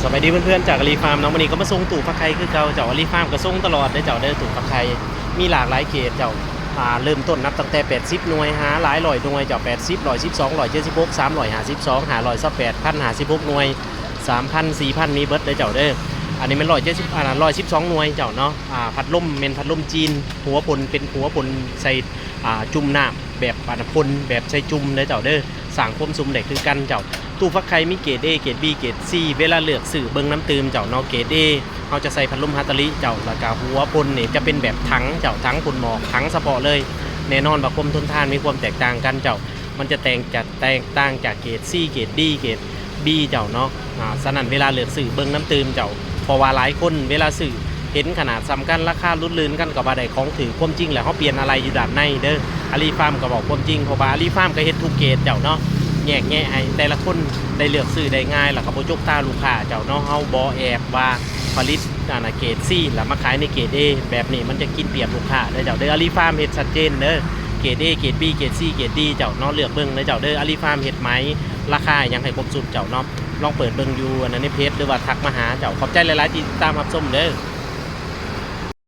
ສະບາຍດີເພື່ອນໆ ຈາກອາລີຟາມເນາະ. ມື້ນີ້ກໍມາສົ່ງຕູ້ຟັກໄຂ່ຄືເກົ່າເຈົ້າ. ອາລີຟາມກໍສົ່ງຕະຫຼອດເດີເຈົ້າເດີ ຕູ້ຟັກໄຂ່ມີຫຼາກຫຼາຍເກຣດເຈົ້າ. ອ່າ ເລີ່ມຕົ້ນນັບຕັ້ງແຕ່ແປດສິບໜ່ວຍ ຫາຫຼາຍຮ້ອຍໜ່ວຍເຈົ້າ. ແປດສິບ ຮ້ອຍສິບສອງ ຮ້ອຍເຈັດສິບຫົກ ສາມຮ້ອຍຫ້າສິບສອງ ຫ້າຮ້ອຍຊາວແປດ ພັນຫ້າສິບຫົກໜ່ວຍ ສາມພັນ ສີ່ພັນ ມີເບິດເດີເຈົ້າເດີ. ອັນນີ້ແມ່ນຮ້ອຍເຈັດສິບ ອ່າ ຮ້ອຍສິບສອງໜ່ວຍເຈົ້າເນາະ. ອ່າ ພັດລົມແມ່ນພັດລົມຈີນ ຫົວພົ່ນເປັນຫົວພົ່ນໃສ່ ອ່າ ຈຸ່ມນ້ຳ ແບບອັນພົ່ນແບບໃສ່ຈຸ່ມເດີເຈົ້າເດີ ສ້າງຄວາມຊຸ່ມໄດ້ຄືກັນເຈົ້າ. ຕູ້ຟັກໄຂ່ມີເກຣດ A ເກຣດ B ເກຣດ C ເວລາເລືອກຊື້ເບິ່ງນຳຕື່ມເຈົ້າເນາະ. ເກຣດ A ເຮົາຈະໃສ່ພັດລົມຮາຕາລິເຈົ້າ ແລ້ວກະຫົວພົ່ນນີ້ຈະເປັນແບບຖັງເຈົ້າ ຖັງພົ່ນໝອກ ຖັງສະເພາະເລີຍ. ແນ່ນອນວ່າຄວາມທົນທານມີຄວາມແຕກຕ່າງກັນເຈົ້າ ມັນຈະແຕກຈາກ ແຕກຕ່າງຈາກເກຣດ C ເກຣດ D ເກຣດ B ເຈົ້າເນາະ. ອ່າ ສະນັ້ນເວລາເລືອກຊື້ເບິ່ງນຳຕື່ມເຈົ້າ ເພາະວ່າຫຼາຍຄົນເວລາຊື້ເຫັນຂະໜາດສ່ຳກັນ ລາຄາຫຼຸດລື່ນກັນກໍວ່າໄດ້ຂອງຖືກ. ຄວາມຈິງແລ້ວເຮົາປ່ຽນອາໄຫຼ່ຢູ່ດ້ານໃນເດີ. ອາລີຟາມກໍເວົ້າຄວາມຈິງ ເພາະວ່າອາລີຟາມກໍເຮັດທຸກເກຣດເຈົ້າເນາະ ແຍກແຍະໃຫ້ແຕ່ລະຄົນໄດ້ເລືອກຊື້ໄດ້ງ່າຍ ແລ້ວກໍບໍ່ຈົກຕາລູກຄ້າເຈົ້າເນາະ. ເຮົາບໍ່ແອບວ່າຜະລິດອັນນະເກຣດ C ແລ້ວມາຂາຍໃນເກຣດ A ແບບນີ້ມັນຈະກິນປຽບລູກຄ້າເດີເຈົ້າເດີ. ອາລີຟາມເຮັດຊັດເຈນເດີ ເກຣດ A ເກຣດ B ເກຣດ C ເກຣດ D ເຈົ້າເນາະ. ເລືອກເບິ່ງເດີເຈົ້າເດີ ອາລີຟາມເຮັດໃໝ່ ລາຄາຫຍັງໃຫ້ຄົບຊຸດເຈົ້າເນາະ. ລອງເປີດເບິ່ງຢູ່ອັນນັ້ນໃນເພຈ ຫຼືວ່າທັກມາຫາເຈົ້າ. ຂອບໃຈຫຼາຍໆທີ່ຕິດຕາມຮັບຊົມເດີ.